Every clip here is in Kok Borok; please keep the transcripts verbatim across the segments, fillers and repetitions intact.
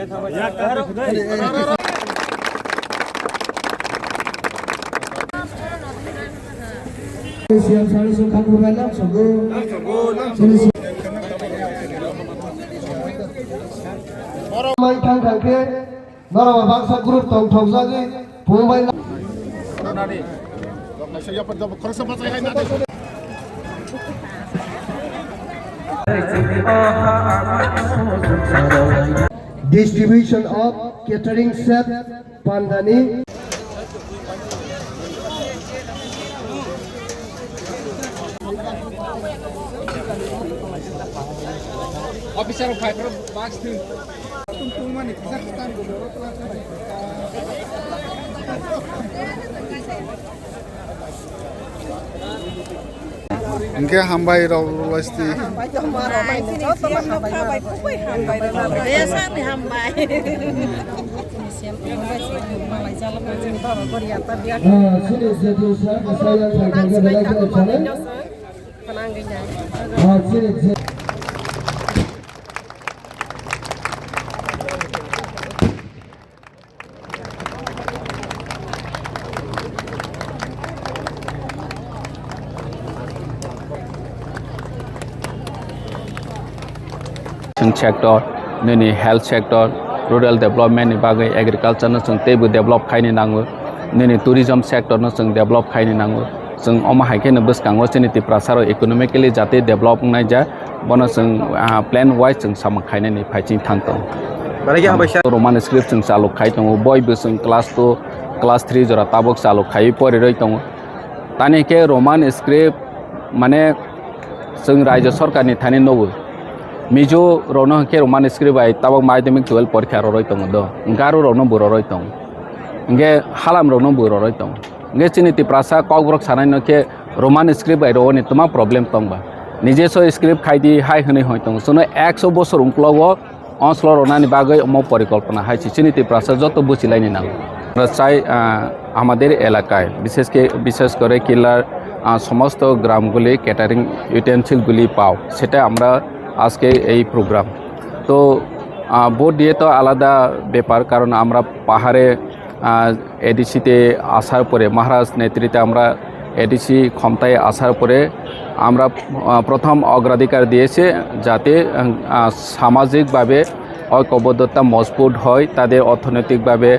Siang sari sung khaku bai lang sunggu. Mai thang thang khe, norok baksa group tong thok jagwi, phung bai lang. Distribution of catering set pandani. Officer five box two. Hingke hambai rok laisti. Hambai tongma rok, jotono hambai. Hambai, hambai. Besakni hambai. Ah, sini jati sar, saya yang saya jaga belai kau cari. Ah, sini jati. Chwng sector, nini health sector, rural development ni bagwi agriculture no chwng teibo develop khaini nango, nini tourism sector no chwng develop khaini nango. Chwng omo hai kheno bwskango chini Tiprasa rok economically jate develop wngnai ja, bono chwng, ah, plan wise chwng samung khainani phaiching thang tongo. Roman script chwng chalok khai tongo, boi bo chwng class two, class three jora tabok chalok khai pori roi tongo. Tani khe Roman script mane chwng raijyo sorkar ni thani nogo. Mizo rokno hwnkhe Roman script bai tabok madhyamik twelve porikha roroi tongo do. Garo rokno bo roroi tongo. Hwnkhe halam rokno bo roroi tongo. Hwnkhe chini Tiprasa kokborok sanai no khe Roman script bai rogoni twma problem tongba. Nijeso script khai di hai hwnwi hoi tongo. Chwngno ekso bosor ungklogo onslo ronani bagwi omo porikolpona hai se chini Tiprasa joto buchilaini nango. Chai, ah, amader elakai, bishesh ke, bishesh kore Killar, ah, somosto gramguli catering utensilguli pao, seta amra ajke ei program. To, ah, board diye to alada bepar, karon amra pahare, ah, এডিসিতে আসার পরে, মহারাজ নেতৃত্বে আমরা এডিসি ক্ষমতায় আসার পরে আমরা, আহ, প্রথম অগ্রাধিকার দিয়েছে যাতে, আহ, সামাজিকভাবে ঐক্যবদ্ধতা মজবুত হয়, তাদের অর্থনৈতিকভাবে,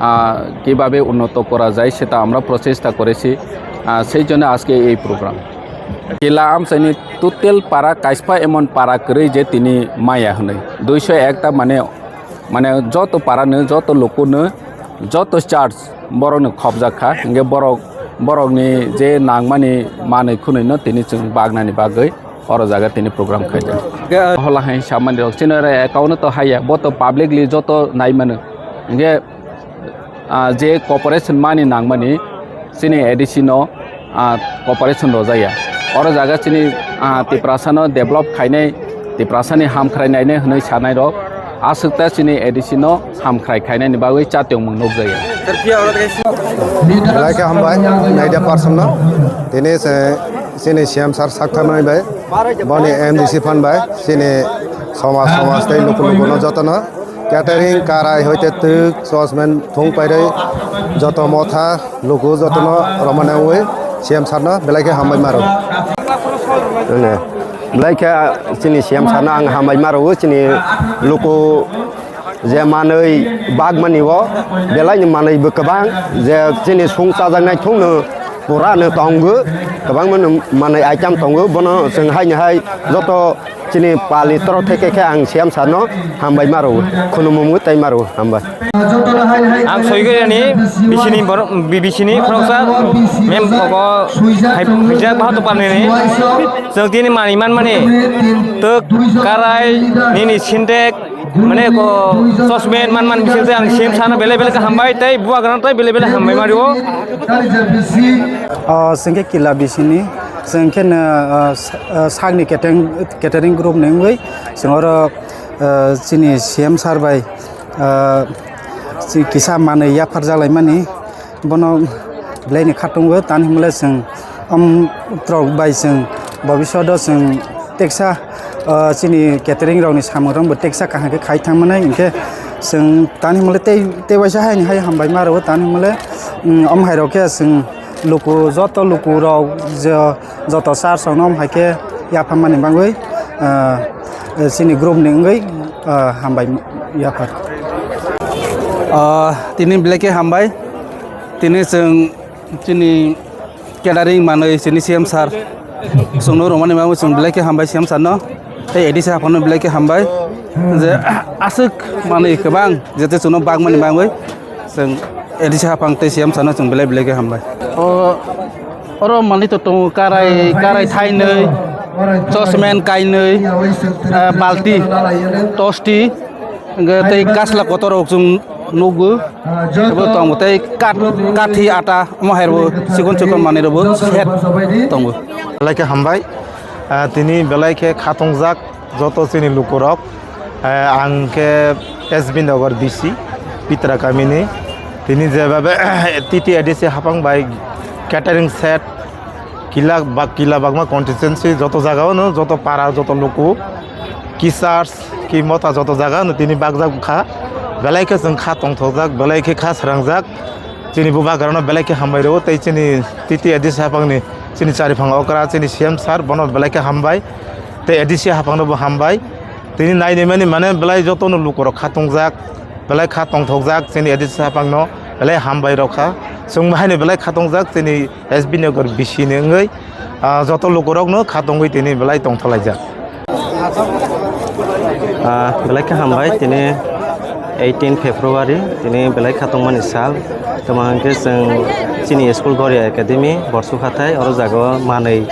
আহ, কিভাবে উন্নত করা যায় সেটা আমরা প্রচেষ্টা করেছি। আহ, সেই জন্য আজকে এই programme. Kila amchaini total para kaispa emon para kwrwi je tini maya hwnwi. Duiso ekta mane Mane joto parano, joto lukuno, joto church borokno khopjak kha. Hingke borok, borokni je nangmani manwi khwnwino tini chwng bagnani bagwi oro jaga tini program khaijak. Hola hai samani rok chini oro account to haya, bo to publicly joto naimano. Hingke, ah, je cooperation mani nangmani, chini A D C no, ah, cooperation rwjakya. Oro jaga chini, ah, Tiprasa no develop khainai, Tiprasa ni hamkhrai nainai hwnwi sanai rok. Aswk ta chini A D C no hamkhrai khainai ni bagwi chatiyong mung nukjakya. Belai khe hambai, media person no. Tini se, chini C M sir saktharnai bai, boni M D C phan bai, chini somaj, somaj tei luku luku no joto no. Catering, karai, hoite twk, sosmen, thung pairwi, joto motha, luku jotono romane wi C M sir no belai khe hambai maro. Belai khe chini C M sir no ang hambai maro, chini luku je manwi bagmani o belai ni manwi bo kwbang, je chini sung chajaknai thung no pura no tongo, kwbangma no manwi item tongo, bono chwng hai ni hai joto Chini pali toro theke khe ang C M sir no hambai maro, khunumung tei maro, hambai. Ang Soigoriani bisini borok, bi-, bisini khoroksa mem kogo hai, haijak bahato parnini. Chwng tini manwi manmani twk, karai, nini sintek, mane ko sosmen manman bisingtwi ang C M sir no belai belai khe hambai tei bubagrano tei belai belai hambai mario. O, chwng khe Kila bisini, chwng khe no, o, sa-, o, sakni keteng, catering group ni wngwi chwng oro, o, chini C M sir bai, o, chi-, kisa manwi yapharjak laimani, bono belai ni khatungo, tani hwnle chwng, um, trok bai chwng bobiswt o chwng teksa, o, chini catering rok ni samung rok bo teksa kaham khe khai thang mani, hinkhe Chwng tani hwnmale tei, tei waisa haini hai hambai ma rwo tani hwnmale, mm, om hai rok khe chwng luku joto luku rok je joto church rok no om hai khe yapha mani bagwi, ah, chini group ni wngwi, ah, hambai yapha. Ah, tini belai khe hambai, tini chwng chini catering manwi chini C M sir chwngno rwmani bagwi chwng belai khe hambai C M sir no tei A D C haphangno belai khe hambai je aswk manwi kwbang jete chwngno bagmani bagwi chwng A D C haphang tei C M sir no chwng belai belai khe hambai. O oro manwi to tongo karai karai thainwi chosmen kainwi, ah, balti tosti hwnkhe tei kasla kotor rok chwng nukgo. Abo tongo tei kat-, kathi ata omo hai rwbo chikon chikon manwi rwbo set tongo. Belai khe hambai, ah, tini belai khe khatungjak joto chini lukurok, ah, ang khe S B Nagar B C Pitra kamini tini jebabe T T A D C haphang bai catering set kila bak-, kila bagma constituency joto jaga ono joto para joto luku ki church ki mota joto jaga no tini bakjak kha, belai khe chwng kha tongthokjak, belai khe kha srangjak, chini bubagrano belai khe hambai rwo, tei chini T T A D C haphangni chini chariphang okra chini C M sir bono belai khe hambai, tei A D C haphangno bo hambai. Tini nainimani mane belai jotono lukurok kha tongjak, belai kha tongthokjak chini A D C haphangno belai hambai rokha, chwng haino belai kha tongjak chini S B Nagar B C ni wngwi, ah, joto lukurokno kha tongwi tini belai tongthalaijak. Ah, belai khe hambai, tini eighteen February, tini belai kha tongmani sal. Tamo hwnkhe chwng chini school Goria Academy, Borsuk hathai, oro jaga o manwi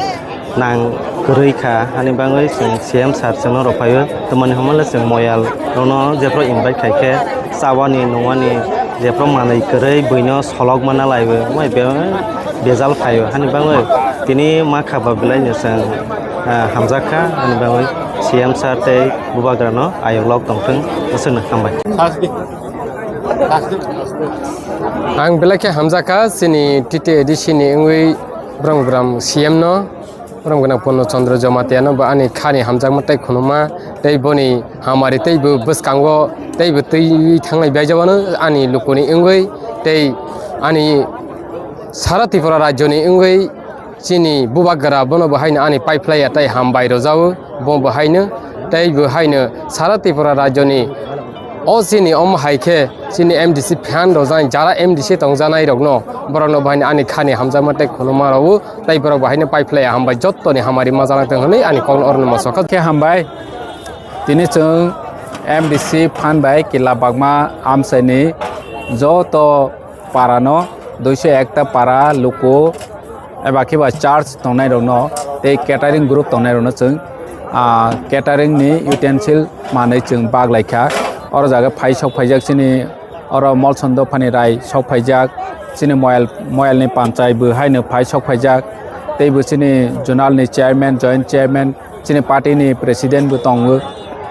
nang kwrwi kha, hani bagwi chwng C M sir chwngno rw phaio. Tamoni hwnmale chwng moyal rokno jephru invite khai khe chawani nungwani jephru manwi kwrwi buino solok mana laiwi, omo hai be-, bejal phaio. Hani bagwi tini ma kha ba belai no chwng, ah, hamjak kha, hani bagwi C M sir tei bubagrano ayok lok tongthwng, aswkno hambai. Ang belai khe hamjak kha chini T T A D C ni wngwi bwrang bwrang C M no. Borom gwnang Purno Chandra Jamatia no bo ani khani hamjakma tei khunuma tei boni hamari tei bo bwskango tei bo twi thanglai bai jabano ani lukuni wngwi tei ani sara Tripura rajyoni wngwi chini bubagra bono bo haino ani paiphlaiya tei hambai rwjago bo bo haino tei bo haino sara Tripura rajyoni O chini omo hai khe chini M D C phan rwjaknai, jara M D C tongjaknai rokno, borokno bo haino ani khani hamjakma tei khuluma rwo, tei borok bo haino paiphlaiya hambai jottoni hamari ma jalak tong hwnwi ani kokno oroni mosok kha. Khe hambai, tini chwng M D C phan bai kila bagma amchaini joto para no, duiso ekta para luku eba khe ba church tongnai rok no tei catering group tongnai rok no chwng, ah, catering ni utensil manwi chwng bak lai kha. Oro jaga phai sok phaijak chini oro Molson dophani rai sok phaijak, chini moyal, moyal ni panchai bo haino phai sok phaijak, tei bo chini zonal ni chairman, joint chairman, chini party ni president bo tongo,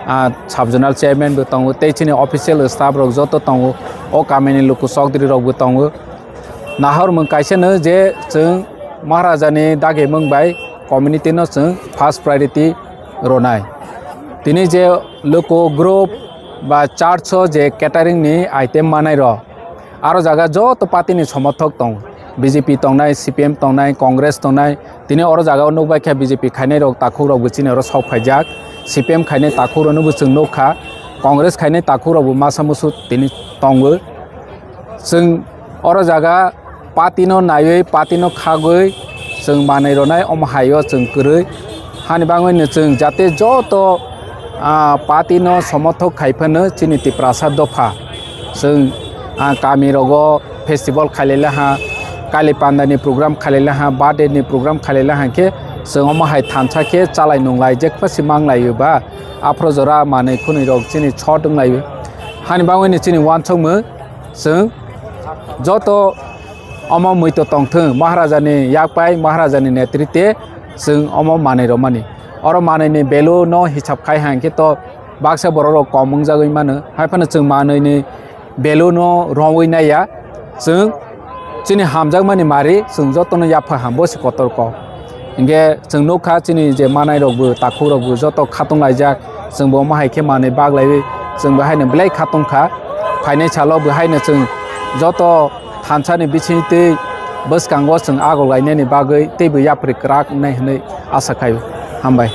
ah, sub zonal chairman bo tongo, tei chini official staff rok joto tongo, o kami ni luku chokdri rok bo tongo. Nahor mung kaisa no je chwng Maharaja ni dagi mung bai community no chwng first priority rwnai. Tini je luku group ba church o je catering ni item manai rok, aro jaga joto party ni somothok tong, B J P tongnai, C P M tongnai, Congress tongnai, tini oro jaga o nukbai kha B J P khainai rok takhuk rok bo chini oro sok phaijak, C P M khainai takhuk rok no bo chwng nukha, Congress khainai takhuk rok bo masa musu tini tongo. Chwng oro jaga party no naiwi, party no khagwi chwng manwi rwnai, omo hai o chwng kwrwi. Hani bagwi no chwng jate joto, ah, party no somothok khai phano chini Tiprasa dopha. Chwng, ah, kami rogo festival khailai laha, Kali Panda ni program khailai laha, birthday ni program khailai laha khe chwng omo hai thansa khe chalai nunglai jekpha si manglai ba aphro jora manwi khwnwi rok chini short wnglai. Hani bagwi no chini uansukmung. Chwng joto omo muito tongthwng, Maharaja ni yakpai, Maharaja ni netrite chwng omo manwi rwmani. Oro manwi ni value no hisab khai hang khe to baksa borok rok kom wngjagwi mano. Hai phano chwng manwi ni value no romwi naiya. Chwng chini hamjakmani mari chwng jotono yapha ham bo se kotor kok. Hinkhe chwng nukha chini je manai rokbo, takhuk rokbo joto khatung laijak, chwngbo omo hai khe manwi bak laiwi chwngbo haino belai khatung kha. phainai salo bo haino chwng joto thansani bisingtwi bwskango chwng agok lainani bagwi teibo yapri kwrak wngnai hwnwi asa khai. Hambai.